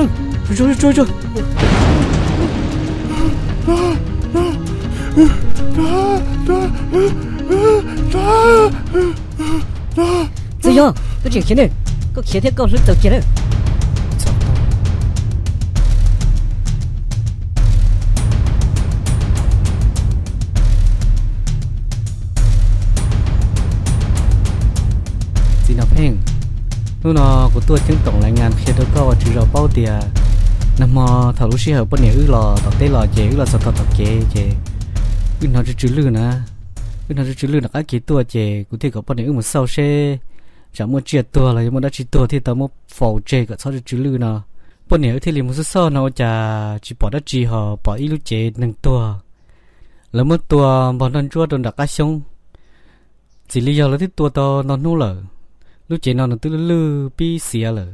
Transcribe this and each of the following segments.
Tsuag, tsuag, tsuag. Txawj Yob, koj tseem khiav ne, koj khiav thiab koj hlwb tawm kiag na. Txiv Nom Pheej, hnub no kuv tuaj ceeb toom lais ngas qhia rau koj ua tswv zos paub tias nag hmo thaum lub sij hawm poj niam wb los tom teb los ces wb los txog tom kev ces wb hnov tsw tsw lwj na. Wb hnov tsw tsw lwj nram qab kev tuaj ces kuv thiaj kom poj niam wb mus xauj seb tsam muaj tsiaj tuag los yog muaj dab tsi tuag thiaj tau muab faus tseg kom txhob tsw tsw lwj no. Poj niam wb thiaj li mus xauj xauj no ua cas tsis pom dab tsi ho pom ib lub cev neeg tuag. Lawv muab tua npog nrog ntsuab rau nram qab xyoob. Txim li yog lawv twb tua tau ntau hnub lawm, lub cev no nws twb lwj lwj pib xiav lawm.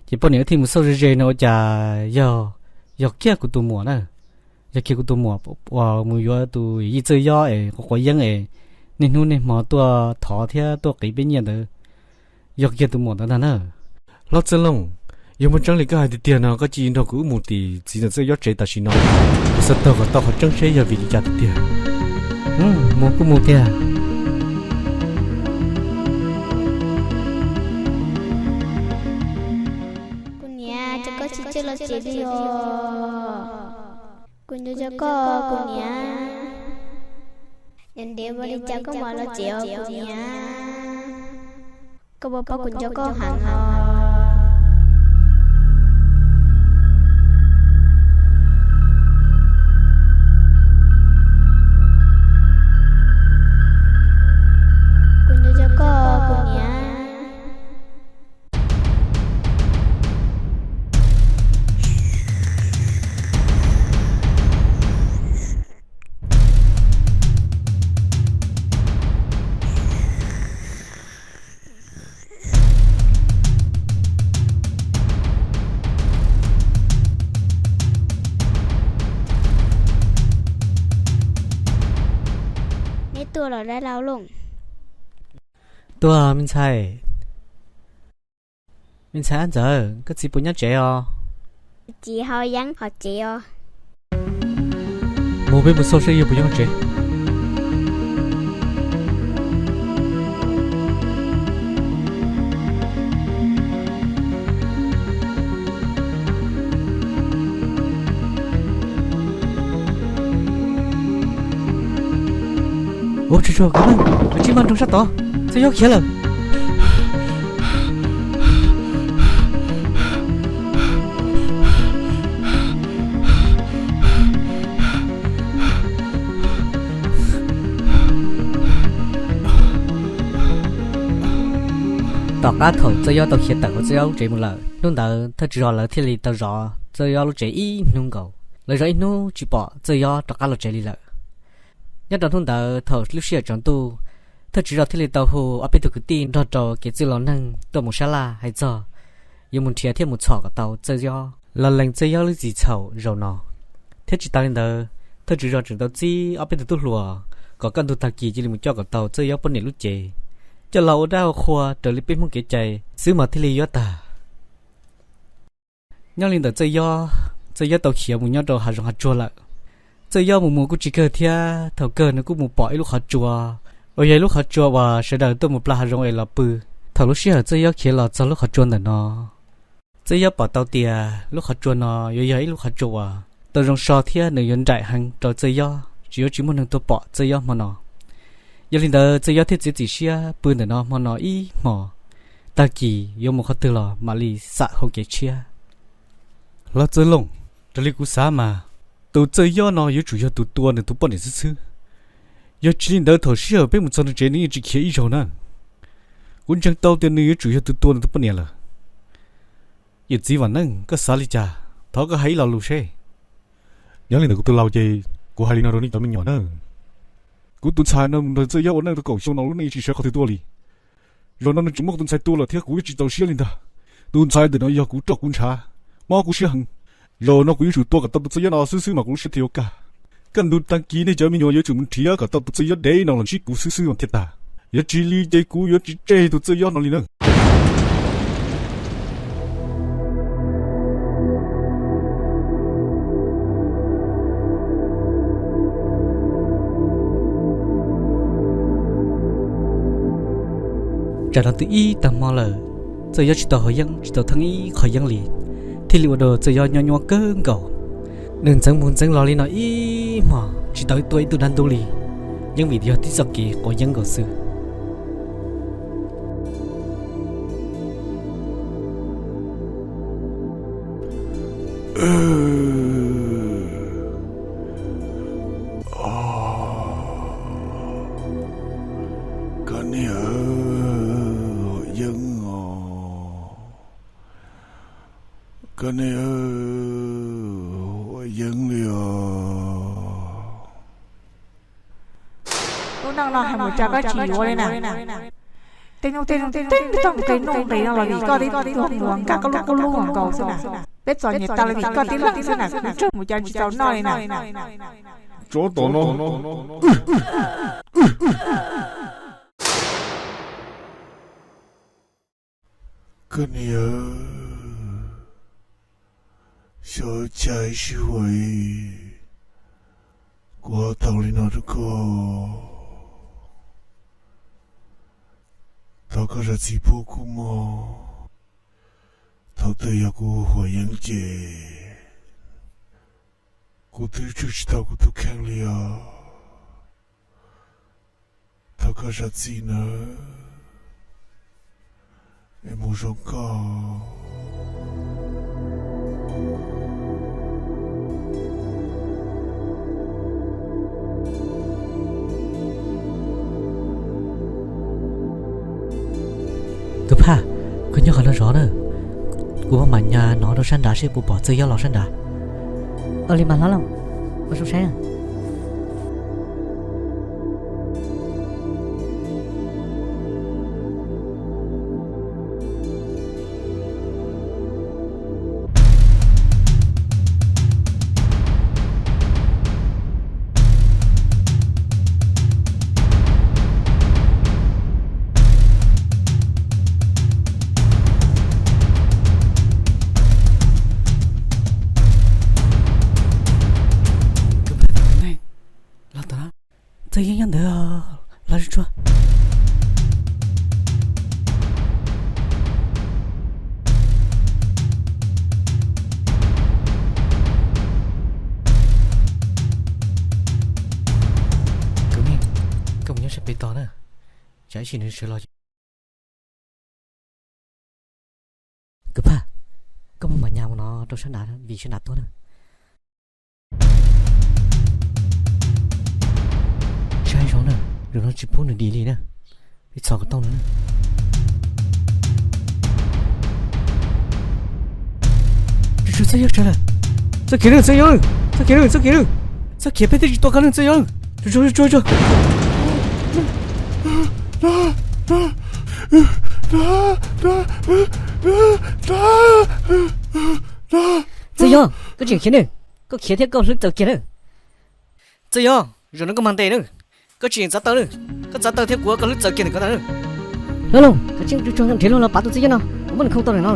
Ces poj niam wb thiaj mus xauj ze ze no ua cas yog, yog kiag kuv tus muam na. Yog kiag kuv tus muam uas mus yuav tus yij Txawj Yob es quav quav yeeb es niaj hnub niaj hmo tuaj thov thiab tuaj qiv peb nyiaj ntawd. Yog kiag tus muam ntawd ntag na. Hlob Txawj Looj, yog muaj tseeb li koj hais tiag tiag no koj cia li nrog kuv wb mus tim txiv ntxawm Txawj Yob tsev tam sim no. Kuv xav taug kom tau qhov tseeb seb yog vim li cas tiag tiag. Mus kuj mus tiag. Kuv niam, cas koj tsis coj los tsev li os? Kuv nco nco koj, kuv niam. Niam ntev ua li cas koj mam los tsev os kuv niam? Koj puas paub kuv nco koj heev os? Kuv nco nco koj, kuv niam. Neb tuaj los dab laug Looj? Tuaj me ntxhais. Me ntxhais Ab Ntxawm, koj txiv puas nyob tsev os? Txiv hauv yeeb hauv tsev os. Mus peb mus xauj seb yog puas nyob tsev. Ua tsuag tsuag kov neeg, koj tsis maj nroog sab tod, Txawj Yob khiav lawm. Tom qab thaum Txawj Yob tau khiav tawm hauv Txawj Yob lub tsev mus lawm, hnub ntawd thawj tswv zos lawv thiaj li tau zov Txawj Yob lub tsev ib hnub nkaus. Lawv zov ib hnub tsis pom Txawj Yob rov qab los tsev li lawm. Nyob rau hnub ntawd thaum lub sij hawm tsaus ntuj, thawj tswv zos thiaj li tau hu ob peb tug kwv tij nrog rau kev txwj laus neeg tuaj mus sab laj hais txog yuav mus nrhiav thiab mus txhom kom tau Txawj Yob los lees Txawj Yob lub txim txhaum zaum no. Thiab tsis tas li ntawd, thawj tswv zos tseem tau txib ob peb tug tub hluas kom kaj ntug tag kis cia li mus coj kom tau Txawj Yob poj niam lub cev, coj los ua dab ua qhua raws li peb Hmoob kev cai xwb mas thiaj li yuav tag. Nyob li ntawm Txawj Yob, Txawj Yob tau khiav mus nyob rau hav zoov hav tsuag lawm. Txawj Yob mus mus kuj tsis kawg thiab, thaum kawg nws kuj mus pom ib lub qhov tsua uas yog ib lub qhov tsua uas sawv daws tuaj mus pla hav zoov es los pw. Thaum lub sij hawm Txawj Yob khiav los txog lub qhov tsua ntawm no, Txawj Yob pom tau tias lub qhov tsua no yuav yog ib lub qhov tsua uas tau zoo so thiab nws yuav nraim heev rau Txawj Yob, tsis yuav tsis muaj neeg tuaj pom Txawj Yob hmo no. Yog li ntawd Txawj Yob thiaj txiav txim siab pw ntawm no hmo no ib hmos, tag kis yuav mus qhov twg los mam li xam hau kev tshiab. Hlob Txawj Looj, raws li kuv xav mas Tus Txawj Yob no yuav tsum yog tus tua nws tus poj niam xwb xwb. Yog tsis li ntawd thaum sij hawm peb mus txog nws tsev nws yeej tsis khiav ib zaug na. Kuv ntseeg tau tias nws yuav tsum yog tus tua nws tus poj niam lawm. Yawm txiv Vam Neej, koj xav li cas? Thov koj hais ib lo lus seb. Yog li ntawd kuv tus laus ces kuv hais li no rau nej cov me nyuam na. Kuv tus ntxhais no mus nrog Txawj Yob ua neej tau kaum xyoo no lub neej tsis sawv qhov twg tuaj li. Zaum no nws tseem muab kuv tus ntxhais tua lawm thiab kuv yuav tsis txaus siab li ntag. Tus ntxhais ntawm no yog kuv roj kuv ntshav, mob kuv siab heev. Zaum no kuv yuav tsum tua kom tau tus Txawj Yob no xwb xwb mas kuv lub siab thiaj yuav kaj. Kaj ntug tag kis nej cov me nyuam yuav tsum mus nrhiav kom tau tus Txawj Yob dev no los ntsib kuv xwb xwb mas thiaj tag. Yog tsis li ces kuv yuav tsis tseg tus Txawj Yob no li na. Tsam no twb ib tag hmo lawm, Txawj Yob tsis tau haus yeeb tsis tau theej ib qho yeeb li, thiaj li ua rau Txawj Yob nyob nyuaj kawg nkaus. Nws ntxeev mus ntxeev los li no ib hmos tsis tau tua ib tug dab ntub li, yeej vim yog tib txoj kev quav yeeb nkaus xwb. Koj niam, haus yeeb os. Koj niam, haus yeeb li os. Lub neej no hais mus cas koj tsis yuav li na. Tej nyuj tej zoo tej nqes nuj nqes no los vim koj tib tug mus nkag koj lub kub lub nkaus xwb na. Peb txom nyem tas li vim koj tib leeg xwb na, kuv ntsawg mus cas tsis tau noj li na. Tsov tom no. Koj niam, xyov ua cas ib sij huam kuv ho tau li no rau koj. Thov koj zam txim pub kuv mog. Thaum twg yog kuv haus yeeb ces kuv twb tswj tsis tau kuv tus kheej li os. Thov koj zam txim nawb, es mus zoo koj. Kwv Phaj, koj nyob qhov no zov na, kuv mam nyas nov rau sab nrad seb puas pom Txawj Yob los sab nrad. Ua li mas hlob Looj, ua zoo saib. Los tod, Txawj Yob nyob ntawd, los tsuag tsuag. Kwv Meej, koj mus nyob sab pem tod na, tsam ib sim nws sawv los. Kwv Phaj, koj mam nyas mus no rau sab nrad vim sab nrad tuag na. Saib zoo na, zaum no tsis pub nws dim li na, peb txhos kom tau nws na. Tsuag tsuag, Txawj Yob sawv lawm. Txoj kev na, Txawj Yob, txoj kev na, txoj kev na, txoj kev peb twb tsis tua koj na Txawj Yob. Tsuag tsuag, tsuag tsuag. Txawj Yob, koj tseem khiav ne, koj khiav thiab koj hlwb tawm kiag na. Txawj Yob, zaum no koj mag ntes na, koj tsis yeem txav taw na, koj txav taw thiab kuv koj hlwb txawm kiag ntawm ko ntag na. Hlob Looj, koj tseem tsuag tsuag nrhiav luag los pav tus Txawj Yob no, kuv muab nws khoo tau lawm no.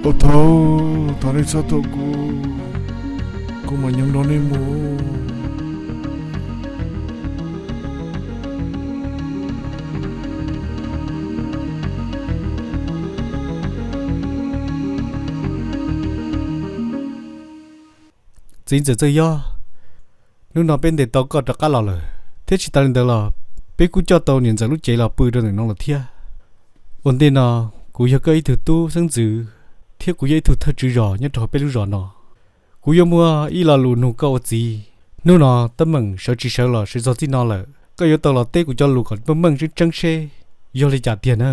Ua thaum, thov nej txhob tua kuv, kuv mam nyob nrog nej mus. Txiv ntxawm Txawj Yob, hnub no peb ntes tau koj rov qab los lawm, thiab tsis tas li ntawd los peb kuj coj tau niam ntxawm lub cev los pw rau ntawm no lawm thiab. Ua ntej no, kuv yog koj ib tug tub xeeb ntxwv, thiab kuv yog ib tug thawj tswv zos nyob rau hauv peb lub zos no. Kuv yuav muaj ib lo lus nug koj ua txiv. Hnub no teeb meem sawv tsis sawv los sawv txog txij no lawm, koj yuav tau los teb kuv cov lus kom meej meej tseeb tseeb seb yog li cas tiag na.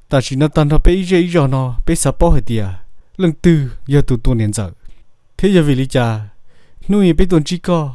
Tam sim no tag nrho peb ib zej ib zog no peb xav paub hais tias leej twg yog tus tua niam ntxawm, thiab yog vim li cas hnub i peb tuaj ntsib koj,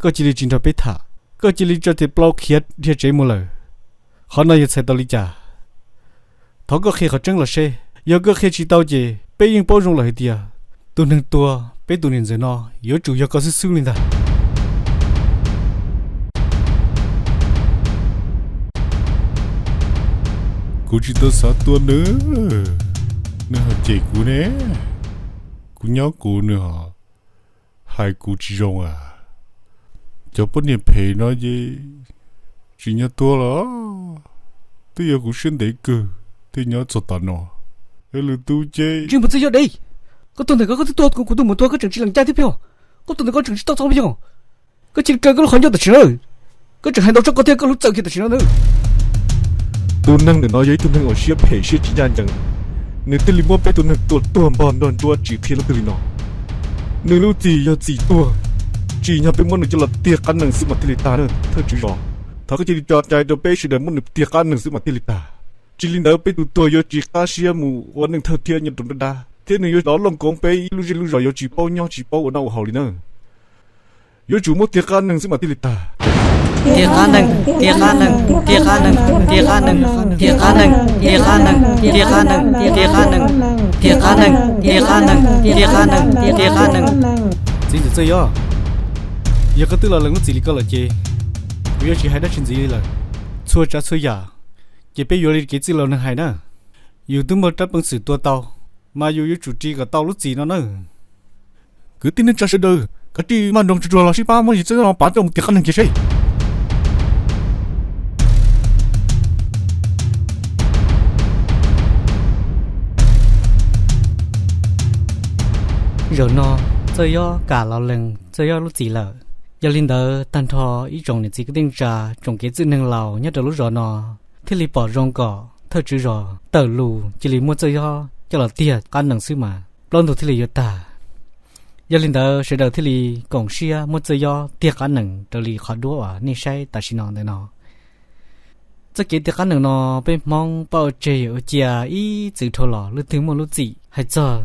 koj cia li tsis nrog peb tham, koj cia li tso tes plaub khiav dhia tsev mus lawm. Qhov no yog txhais tau li cas? Thov koj qhia qhov tseeb los seb. Yog koj qhia tsis tau ces peb yeej paub zoo lawm hais tias tus neeg tua peb tus niam ntxawm no yuav tsum yog koj xwb xwb li ntag. Kuv tsis tau xav tua nws, nws ho cem kuv ne. Kuv nyob kuv nws ho hais kuv tsis zoo a. Cov poj niam phem no ces tsim nyog tua los twb yog kuv siab ntev kawg thiaj nyob txog tav no. Yog lwm tus ces... Tsis mus txawj yog de, koj tuag ntawm koj, koj twb tuag, kuv tuaj mus tuag, koj tseem tsis lees cai thiab peb os. Koj tuag ntawm koj tseem tsis tau txog peb os. Koj cia li kaw koj lub qhov ncauj tam sim no. Koj tseem hais ntau tshaj ko thiab koj lub txawj kiag tam sim no nawb. Tus neeg ntawm no yog ib tug neeg uas siab phem siab tsis ncaj ncees, nws thiaj li muab peb tus neeg tua tuag npog nrog nruab tsis qhia leej twg li no. Nws lub txim yog txim tuag, tsim nyog peb muab nws coj los tiag qab nees xwb mas thiaj li tag na thawj tswv zos. Thov koj cia li tso cai rau peb sawv daws muab nws tiag qab nees xwb mas thiaj li tag. Tsis li ntawd peb tus tuag yuav tsis qab siab mus ua neej thawj thiab nyob rau nruab dab, thiab nws yuav rov looj koov peb ib lub zej lub zos yuav tsis paub nyob tsis paub ua noj ua haus li na. Yuav tsum muab tiag qab nees xwb mas thiaj li tag. Tiag qab nees, tiag qab nees, tiag qab nees, tiag qab nees, tiag qab nees, tiag qab nees, tiag qab nees, tiag qab nees, tiag qab nees, tiag qab nees, tiag qab nees, tiag qab nees. Txiv ntxawm Txawj Yob, yog koj twb los lees lub txim li ko lawm ces kuv yuav tsis hais dab tsi ntxiv li lawm. Txhua tsav txhua yam ces peb yuav li kev txwj laus neeg hais na. Yus twb muaj rab peev xwm tua tau, mas yus yuav tsum ris kom tau lub txim no na. Kwv tij neej tsa sawv daws, kav tsij maj nroos tsuag tsuag los sib pab muab yawg Txawj Yob no pav coj mus tiag qab nees kiag seb. Zaum no Txawj Yob kam los lees Txawj Yob lub txim lawm. Yog li ntawd tag nrho ib tsoom niam txiv kwv tij neej tsa, tsoom kev txwj neeg laus nyob rau lub zos no thiaj li pom zoo kom thawj tswv zos tawm lus cia li muab Txawj Yob coj los tiag qab nees xwb mas plaub ntug thiaj li yuav tag. Yog li ntawd sawv daws thiaj li koom siab muab Txawj Yob tiag qab nees raws li qhov duab uas nej saib tam sim no ntawm no. Txoj kev tiag qab nees no peb Hmoob pab ua tseg ua cia ib txwm dhau los leej twg muaj lub txim. Hais txog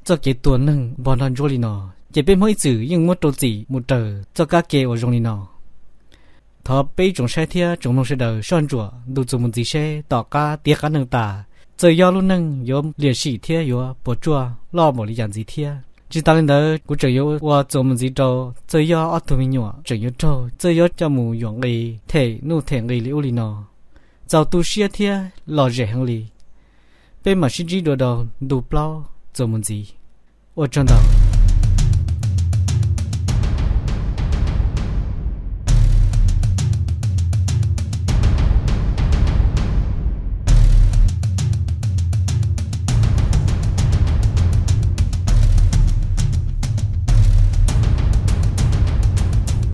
txoj kev tua neeg npog nrog ntsuab li no, ces peb Hmoob ib txwm yeej muab rau txim mus raws txoj kab ke uas zoo li no. Thov peb ib tsoom saib thiab tsoom mloog sawv daws soj ntsuam ntu txuas mus ntxiv seb tom qab tiag qab nees tas, Txawj Yob lub neej yuav liam sim thiab yuav puas tsuaj loj npaum li cas ntxiv thiab. Tsis tas li ntawd kuv tseem yuav ua txuas mus ntxiv rau Txawj Yob ob tug me nyuam tseem yuav raug Txawj Yob coj mus yuam nqi them nuj them nqi li ub li no, txaus tu siab thiab lom zem heev li. Peb mam sib ntsib dua rau ntu plaub txuas mus ntxiv. Ua tsaug ntau.